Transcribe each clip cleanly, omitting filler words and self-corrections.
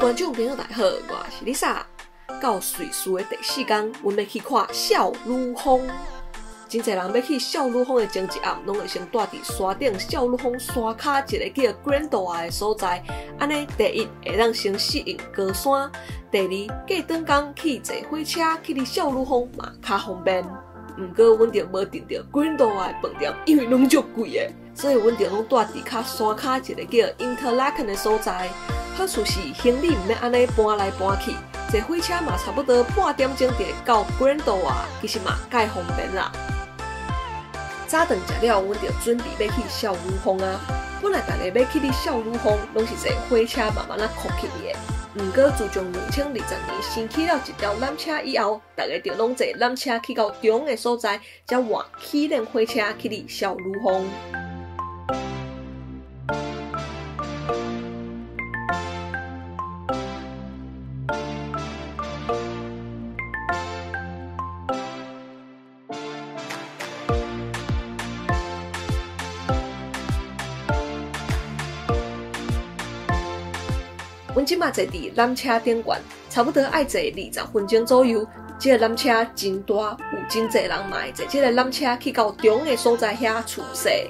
觀眾朋友大家好，我是 Lisa。到瑞士的第四工，阮欲去看少女峰。真濟人欲去少女峰的前一暗，攏會先蹛佇山頂少女峰山跤一个叫 Grindelwald 的所在。按呢，第一會當先適應高山，第二過轉工去坐火車去佇少女峰嘛較方便。毋過阮就無訂著 Grindelwald 的飯店，因為攏足貴的，所以阮就攏蹛佇較山跤一个叫 Interlaken 的所在。好處是行李毋免按呢搬來搬去，坐火車嘛差不多半點鐘就會到 Grindelwald，其實嘛蓋方便啦。早頓食了，阮就準備欲去少女峰啊。本來大家欲去佇少女峰，攏是坐火車慢慢仔囥去的。毋過自從2020年新起了一條纜車以後，大家就攏坐纜車去到中的所在，才換起輪火車去佇少女峰。阮這馬坐佇纜車頂懸，差不多愛坐20分鐘左右。這个纜車真大，有真濟人嘛會坐這个纜車去到中的所在遐厝勢。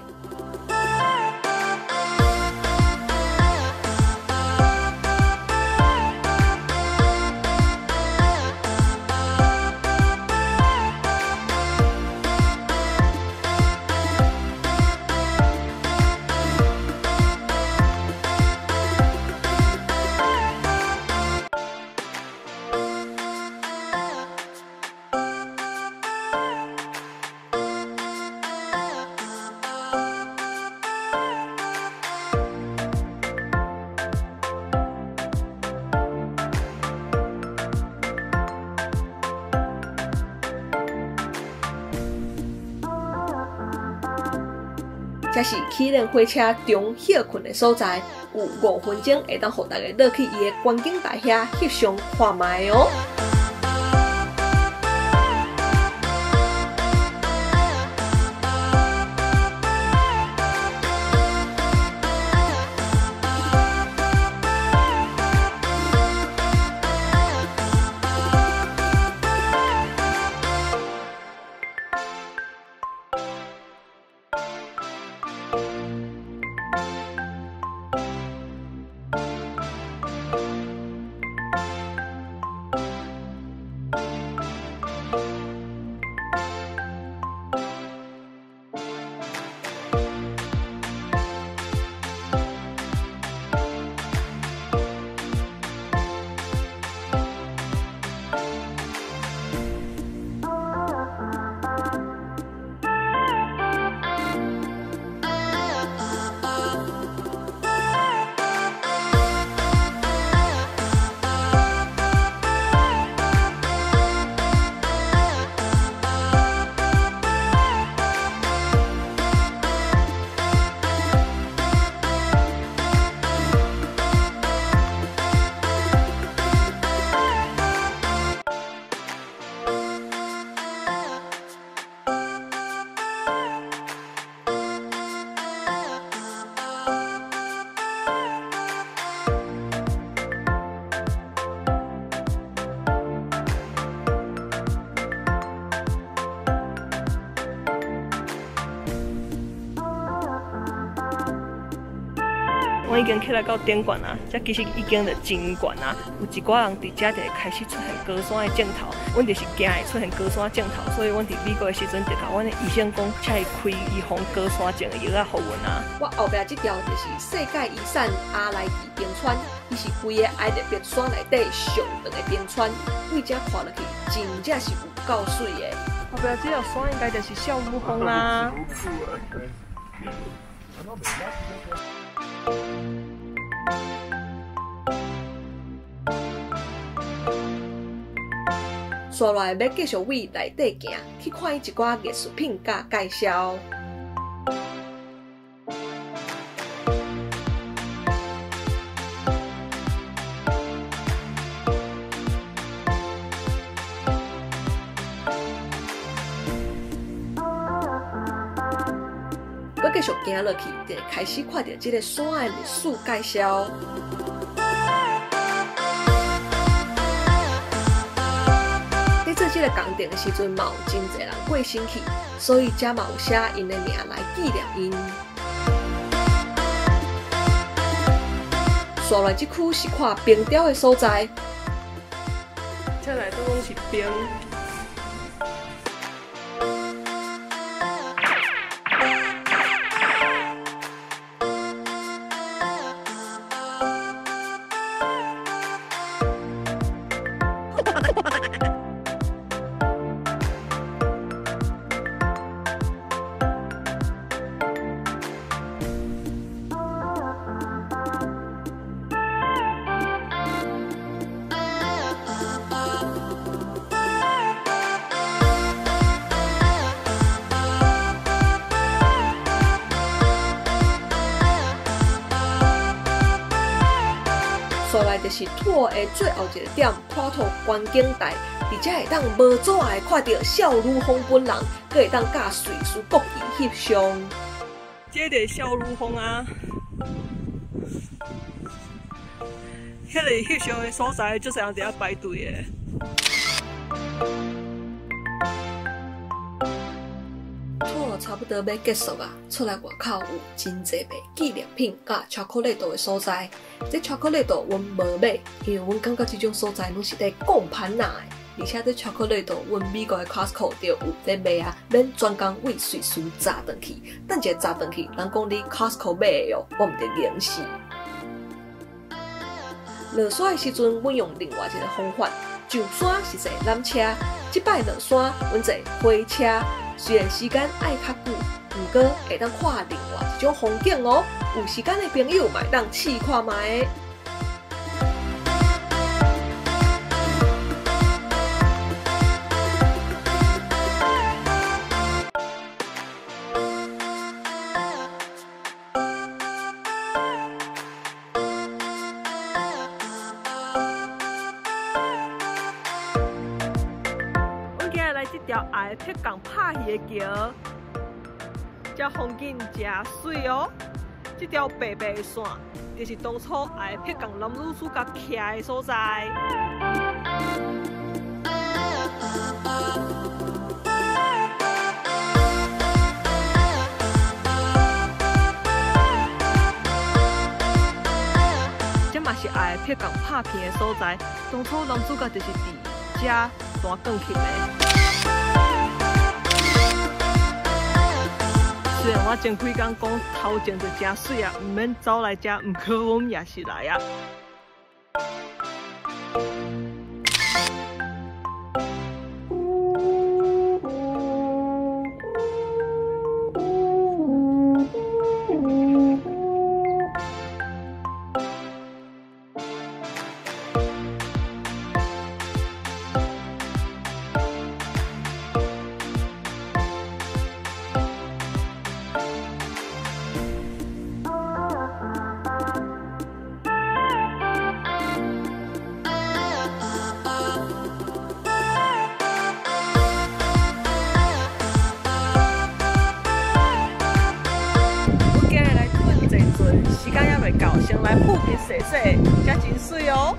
這是起輪火車中歇睏的所在，有5分鐘會當予大家落去伊的觀景台遐翕相看覓哦。阮已經起來到頂懸啊，這其實已經就真懸啊。有一寡人佇遮就會開始出現高山的症頭，阮就是驚會出現高山症頭，所以阮佇美國的時陣就共阮的醫生講，請伊開預防高山症的藥仔予阮啊。我後壁這條就是世界遺產阿萊迪冰川，伊是規个埃及冰山內底上長的冰川，對遮看落去真正是有夠媠的。後壁這條山應該就是少女峰啊。煞落來欲繼續往內底行，去看伊一寡藝術品佮介紹。閣繼續行落去，就會開始看著這个山的歷史介紹。這个工程的时阵，嘛有真濟人過身去，所以遮嘛有寫𪜶的名來紀念𪜶。紲來這區是看冰雕的所在。這內底攏是冰。紲來就是兔的最後一個點，普陀觀景台，佇遮會當無阻礙看著少女峰本人，閣會當佮瑞士國旗翕相。這就是少女峰啊！彼个翕相的所在，足濟人佇遐排隊的。兔差不多欲結束啊！出來外口有真濟賣紀念品佮巧克力豆的所在。這巧克力豆阮無買，因為阮感覺這種所在攏是咧貢盤仔的。而且這巧克力豆，阮美國的 Costco 就有咧賣啊，免專工為瑞士炸轉去。等一下炸轉去，人講你 Costco 買的哦，我毋著認死。落山的時陣，阮用另外一個方法，上山是坐纜車，這擺落山，阮坐火車。雖然時間愛較久，毋過會當看另外一種風景哦。有時間的朋友嘛會當試看覓。這條愛碧港拍魚的橋，這風景誠媠哦。這條白白的線，就是當初愛碧港男女主角徛的所在。這嘛是愛碧港拍片的所在，當初男主角就是佇遮彈鋼琴的。雖然我前幾工講頭前就誠媠啊，毋免走來遮，毋過阮也是來啊。時間猶未到，先來附近踅踅，遮真媠哦。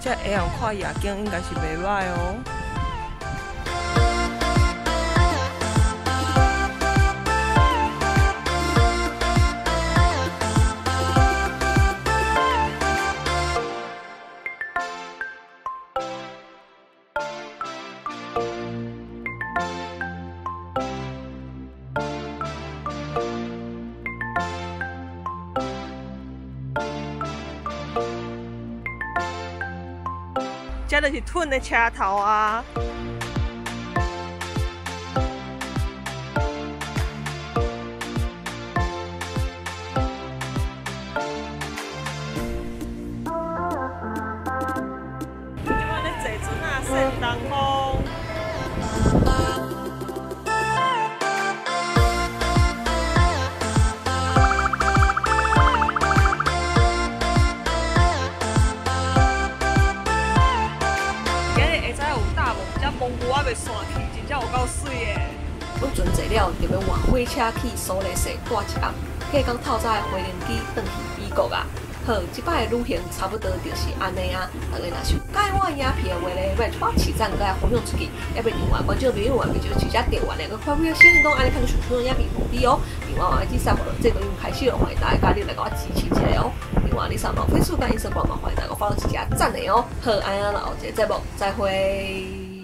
這下暗看夜景應該是袂䆀哦。這就是屯的車頭啊！阮船坐了，就欲換火車去蘇黎世蹛一暗，隔工透早的飛行機轉去美國啊。好，這擺的旅行差不多就是按呢啊。大家若是有佮意我的影片的話咧，欲幫我起讚，閣來分享出去，猶欲另外觀眾朋友嘛，就直接訂閱咧，閣開啟小鈴鐺，按呢看就上新影片通知哦。另外，我這節目這個已經開始了，歡迎大家加入來共我支持一下哦。另外，你上網 Facebook 佮 Instagram 嘛，歡迎大家 follow 一下讚的哦。好，按呢，後一個節目再會。